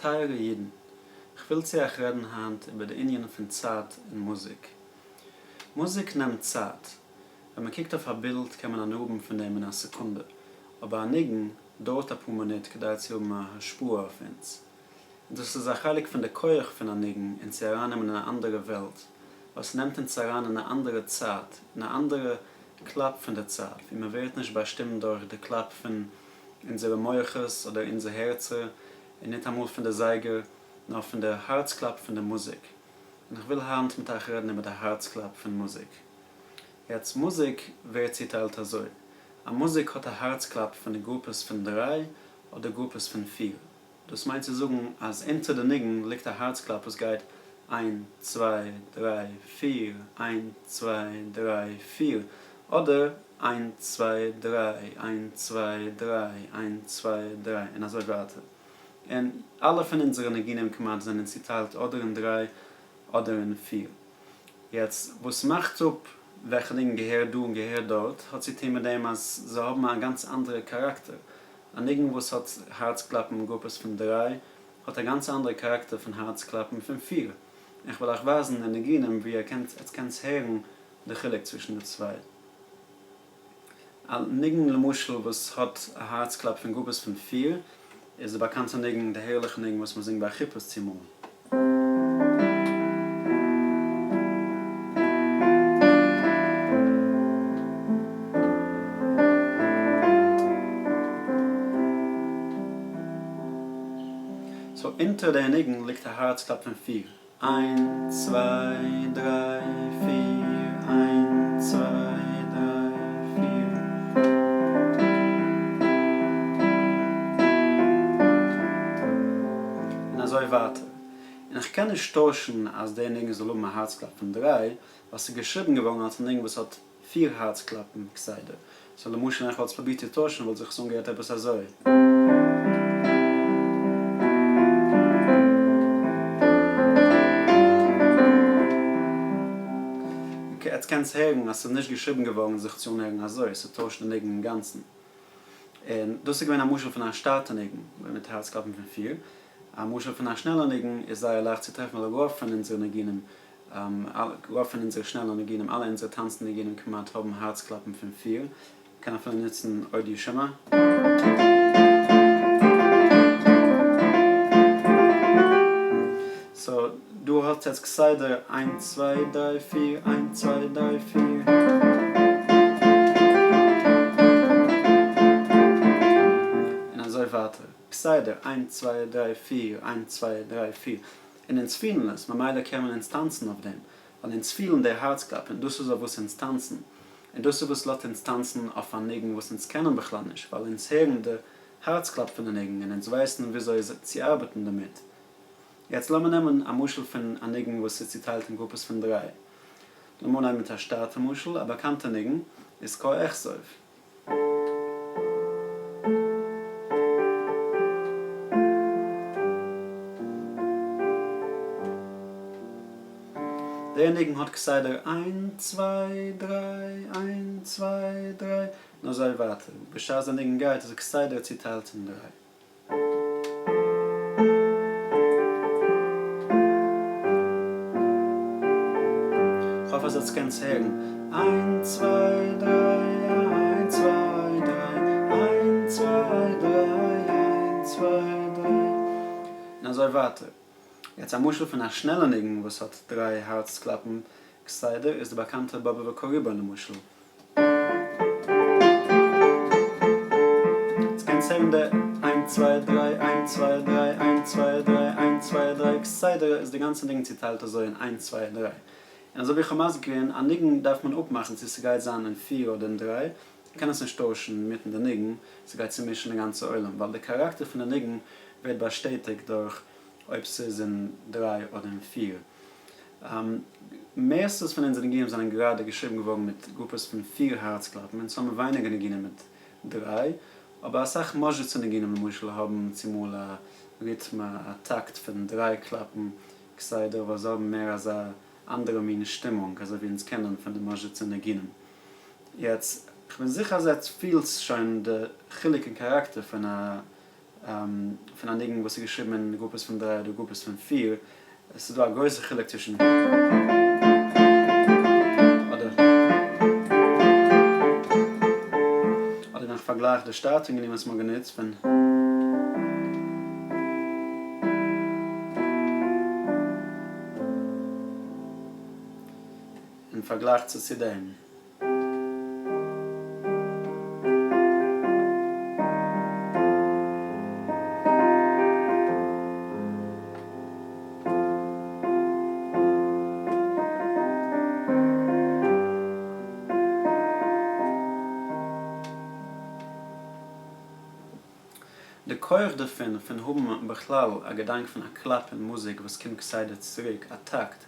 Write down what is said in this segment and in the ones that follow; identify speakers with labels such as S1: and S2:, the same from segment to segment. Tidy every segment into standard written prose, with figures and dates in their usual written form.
S1: טייערע אידן, כ'וויל צו אייך רעדן היינט איבער די ענין פון צייט און מוזיק. מוזיק נעמט צייט. ווען מען קוקט אויף א בילד קען מען הנאה האבן פון דעם אין א סעקונדע, אבער א ניגון דויערט אפאר מינוט כדי צו האבן א השפעה אויף אונז. און דאס איז א חלק פון די כח פון א ניגון אונז צו ארייננעמען אין א אנדערע וועלט, ווייל ס'נעמט אונז אריין אין א אנדערע צייט, אין א אנדערע קלאפ פון די צייט, ווי מען ווערט נישט באשטימט דורך די קלאפ פון אונזערע מוחות אדער אונזער הערצער, און ניטאמאל פון די זייגער, נאר פון די הארץ קלאפ פון די מוזיק. און איך וויל היינט מיט אייך רעדן איבער די הארץ קלאפ פון מוזיק. יעצט מוזיק ווערט צוטיילט אזוי, א מוזיק האט א הארץ קלאפ פון די גרופעס פון דריי אדער גרופעס פון פיר. דאס מיינט צו זאגן אז אונטער די ניגון ליגט א הארץ קלאפ וואס גייט איין צוויי דריי פיר, איין צוויי דריי פיר, אדער איין צוויי דריי, איין צוויי דריי, איין צוויי דריי, און אזוי ווייטער. און אלע פון אונזערע ניגונים כמעט זענען צוטיילט אדער אין דריי אדער אין פיר. יעצט וואס מאכט אפ וועלכע ניגון געהערט דא און געהערט דארט האט צו טון מיט דעם אז זיי האבן א גאנץ אנדערע כאראקטער. א ניגון וואס האט הארץ קלאפן גרופעס פון דריי האט א גאנץ אנדערע כאראקטער פון הארץ קלאפן פון פיר. און כ'וועל אייך ווייזן אין ניגונים ווי איר קענט עטס קענטס הערן די חילוק צווישן די צוויי. א ניגון למשל וואס האט א הארץ קלאפ פון גרופעס פון פיר איז די באקאנטע ניגון די הערליכע ניגון וואס מען זינגט ביי חופות צומאל. so אונטער די ניגון ליגט א הארץ קלאפ פון פיר. איין צוויי דריי פיר איין צוויי דריי פיר. און אזוי ווייטער. און איך קען נישט טוישן אז דער ניגון זאל האבן א הארץ קלאפ פון דריי, ווייל ס'איז געשריבן געווארן אלס א ניגון וואס האט פיר הארץ קלאפן כסדר. so למשל ווען איך וואלט עס פרובירט צו טוישן וואלט זיך עס אנגעהערט עפעס אזוי. okay עטס קענטס הערן אז ס'איז נישט געשריבן געווארן זיך צו אנהערן אזוי, ס'טוישט די ניגון אינגאנצן. און דאס איז געווען א משל פון א שטאטע ניגון מיט הארץ קלאפן פון פיר. א משל פון א שנעלע ניגון איז זייער לייכט צו טרעפן ווייל רוב פון אונזערע ניגונים רוב פון אונזערע שנעלע ניגונים, אלע אונזערע טאנצן ניגונים כמעט האבן הארץ קלאפן פון פיר, מ'קען אפילו נוצן עוד ישמע. so דא האט עטס כסדר איין צוויי דריי פיר איין צוויי דריי פיר. און אזוי ווייטער כסדר איין צוויי דריי פיר איין צוויי דריי פיר. און אונז פילן עס, ממילא קען מען אונז טאנצן אויף דעם, ווייל אונז פילן די הארץ קלאפ און דאס איז אויף וואס אונז טאנצן, און דאס איז וואס לאזט אונז טאנצן אויף א ניגון וואס אונז קענען בכלל נישט, ווייל אונז הערן די הארץ קלאפ פון די ניגון און אונז ווייסן וויאזוי צו ארבעטן דערמיט. יעצט לאמיר נעמען א משל פון א ניגון וואס איז צוטיילט אין גרופעס פון דריי. לאמיר אנהייבן מיט א שטאטע משל, א באקאנטע ניגון איז קה אכסוף. דער ניגון האט כסדר איין צוויי דריי איין צוויי דריי און אזוי ווייטער, בשעת דער ניגון גייט איז ער כסדר צוטיילט אין דריי. כ'האף אז עטס קענטס הערן. איין צוויי דריי איין צוויי דריי איין צוויי דריי איין צוויי דריי און אזוי ווייטער. יעצט א משל פון א שנעלע ניגון וואס האט דריי הארץ קלאפן כסדר איז די באקאנטע באבובער קה ריבון למשל. עטס קענטס הערן די איין צוויי דריי איין צוויי דריי איין צוויי דריי איין צוויי דריי כסדר איז די גאנצע ניגון צוטיילט אזוי אין איין צוויי דריי. און אזוי ווי איך האב מסביר געווען א ניגון דארף מען אפמאכן צו ס'גייט זיין אין פיר אדער אין דריי, מ'קען עס נישט טוישן אינמיטן די ניגון, ס'גייט צומישן די גאנצע עולם ווייל די כאראקטער פון די ניגון ווערט באשטעטיגט דורך אויב ס'איז אין דריי אדער אין פיר. מערסטענס פון אונזערע ניגונים זענען גראדע געשריבן געווארן מיט גרופעס פון פיר הארץ קלאפן, אונז האבן ווייניגער ניגונים מיט דריי, אבער אסאך מאזשיצע ניגונים למשל האבן צומאל א ריטמע, א טאקט פון דריי קלאפן כסדר, ווייל זיי האבן מער אזא אנדערע מין שטימונג אזוי ווי אונז קענען פון די מאזשיצע ניגונים. יעצט, כ'בין זיכער אז עטץ פילטס שוין די חילוק אין כאראקטער פון א. פון א ניגון וואס איז געשריבן אין גרופעס פון דריי אדער גרופעס פון פיר, עס איז דא א גרויסע חילוק צווישן אדער אדער ווען כ'פארגלייך די שטאטע ניגונים וואס מ'האט גענוצט פון. אין פארגלייך צו צו דעם. די כח דערפון, פון האבן בכלל א געדאנק פון א קלאפ אין מוזיק וואס קומט כסדר צוריק, א טאקט,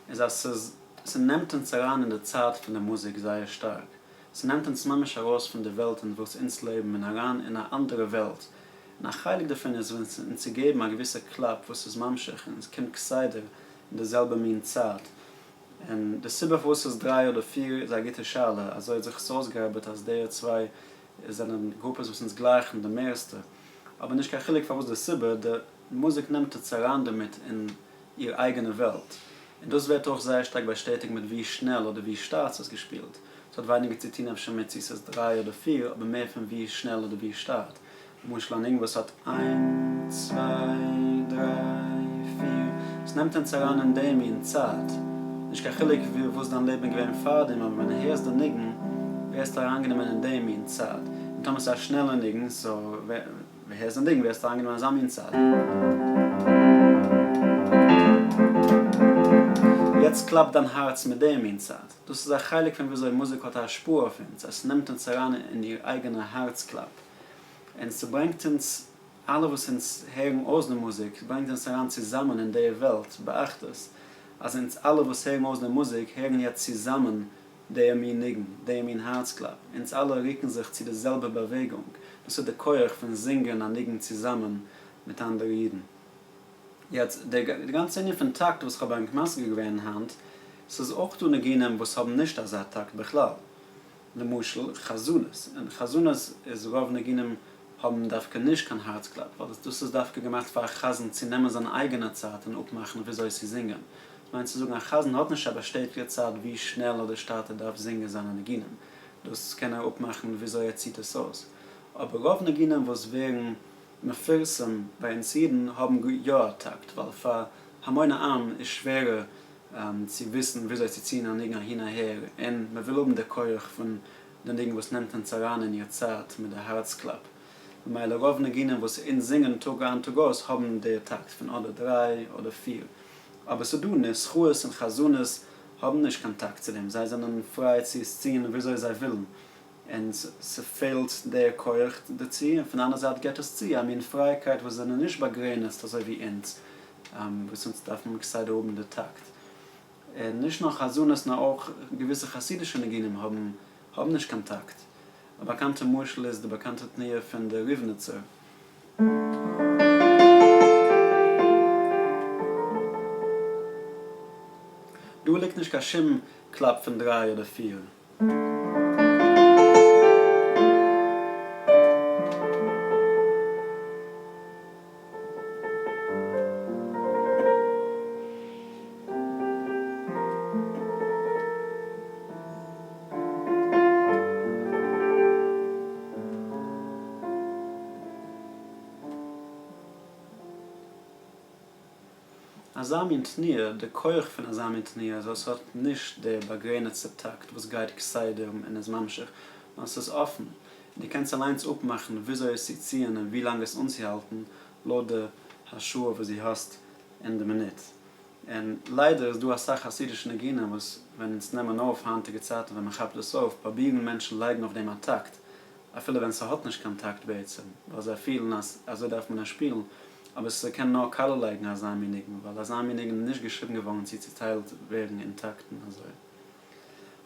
S1: איז אז ס'איז ס'נעמט אונז אריין אין די צייט פון די מוזיק זייער שטארק, ס'נעמט אונז ממש ארויס פון די וועלט אין וואס אונז לעבן און אריין אין א אנדערע וועלט, און א חלק דערפון איז ווען אונז צו געבן א געוויסע קלאפ וואס איז ממשיך און ס'קומט כסדר אין די זעלבע מין צייט, און די סיבה פארוואס ס'איז דריי אדער פיר איז א גוטע שאלה, אזוי האט זיך עס אויסגעארבעט אז די צוויי זענען גרופעס וואס אונז גלייכן די מערסטע, אבער נישט קיין חילוק פארוואס די סיבה, די מוזיק נעמט אונז אריין דערמיט אין איר אייגענע וועלט, און דאס ווערט אויך זייער שטארק באשטעטיגט מיט ווי שנעל אדער ווי שטאט ס'איז געשפילט. ס'האט ווייניגער צו טון אפשר מיט צו ס'איז דריי אדער פיר, אבער מער פון ווי שנעל אדער ווי שטאט. למשל א ניגון וואס האט איין צוויי דריי פיר, עס נעמט אונז אריין אין די מין צייט. נישט קיין חילוק וואס דיין לעבן איז געווען פארדעם, אבער ווען דו הערסט די ניגון ווערסטו אריינגענומען אין די מין צייט. און טאמער ס'איז א שנעלע ניגון, סאו הערסט די ניגון ווערסטו אריינגענומען אזא מין צייט. יעצט קלאפט דיין הארץ מיט די מין צייט. דאס איז א חלק פון וויאזוי מוזיק האט א השפעה אויף אונז, עס נעמט אונז אריין אין איר אייגענע הארץ קלאפ. און ס'ברענגט אונז אלע וואס אונז הערן אויס די מוזיק, ברענגט אונז אריין צוזאמען אין די וועלט באחדות, אז אונז אלע וואס הערן אויס די מוזיק הערן יעצט צוזאמען דער מין ניגון, דער מין הארצקלאפ, אונז אלע רוקן זיך צו די זעלבע באוועגונג, דאס איז די כח פון זינגען א ניגון צוזאמען מיט אנדערע אידן. יעצט, די גאנצע ענין פון טאקט וואס כ'האב ענק מסביר געווען היינט, ס'איז אויך דא ניגונים וואס האבן נישט אזא טאקט בכלל, למשל חזנות, אין חזנות איז רוב ניגונים האבן דווקא נישט קיין הארצקלאפ, ווייל דאס איז דווקא געמאכט פאר א חזן צו נעמען זיין אייגענע צייט און אפמאכן וויאזוי צו זינגען, מיינט צו זאגן א חזן האט נישט א באשטעטיגטע צייט ווי שנעל אדער שטאט ער דארף זינגען זיינע ניגונים, דאס קען ער אפמאכן וויאזוי ער ציט עס אויס, אבער רוב ניגונים וואס ווערן מפורסם ביי אונז אידן האבן יא א טאקט, ווייל פאר המון העם איז שווערער צו וויסן וויאזוי צו ציען א ניגון אהין אהער, און מען וויל האבן די כח פון די ניגון וואס נעמט אונז אריין אין איר צייט מיט די הארץ קלאפ, ממילא רוב ניגונים וואס אונז זינגען טאג איין טאג אויס האבן די טאקט פון אדער דריי אדער פיר, אבער ס'דא נוסחאות און חזנות האבן נישט קיין טאקט צו דעם, זיי זענען פריי צו עס ציען וויאזוי זיי ווילן, און ס'פעלט דער כח דערצו, און פון די אנדערע זייט גיבט עס צו א מין פרייקייט וואס זענען נישט באגרעניצט אזוי ווי אונז, וואס אונז דארפן כסדר האבן די טאקט. און נישט נאר חזנות נאר אויך געוויסע חסידישע ניגונים האבן האבן נישט קיין טאקט. א באקאנטע משל איז די באקאנטע תנועה פון די ריבניצער. דא ליגט נישט קיין שום קלאפ פון דריי אדער פיר. אזא מין תנועה, די כח פון אזא מין תנועה איז אז ס'האט נישט די באגרעניצטע טאקט וואס גייט כסדר און איז ממשיך, נאר ס'איז אפן, און דו קענסט אליינס אפמאכן וויאזוי עס צו ציען און ווי לאנג עס אנצוהאלטן לויט די השערה וואס דו האסט אין די מינוט. און ליידער איז דא אסאך חסידישע ניגונים וואס ווען אונז נעמען אויף היינטיגע צייטן ווען מ'כאפט דאס אויף פרובירן מענטשן לייגן אויף דעם א טאקט אפילו ווען ס'האט נישט קיין טאקט בעצם ווייל זיי פילן אז אזוי דארף מען עס שפילן, אבער ס'קען נאר קאלע לייגן אזא מין ניגון ווייל אזא מין ניגון איז נישט געשריבן געווארן צו צוטיילט ווערן אין טאקטן אזוי.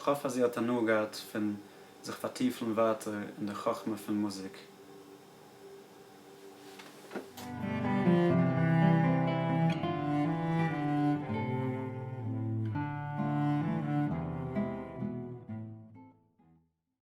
S1: כ'האף אז איר האט הנאה געהאט פון זיך פארטיפן ווייטער אין די חכמה פון מוזיק.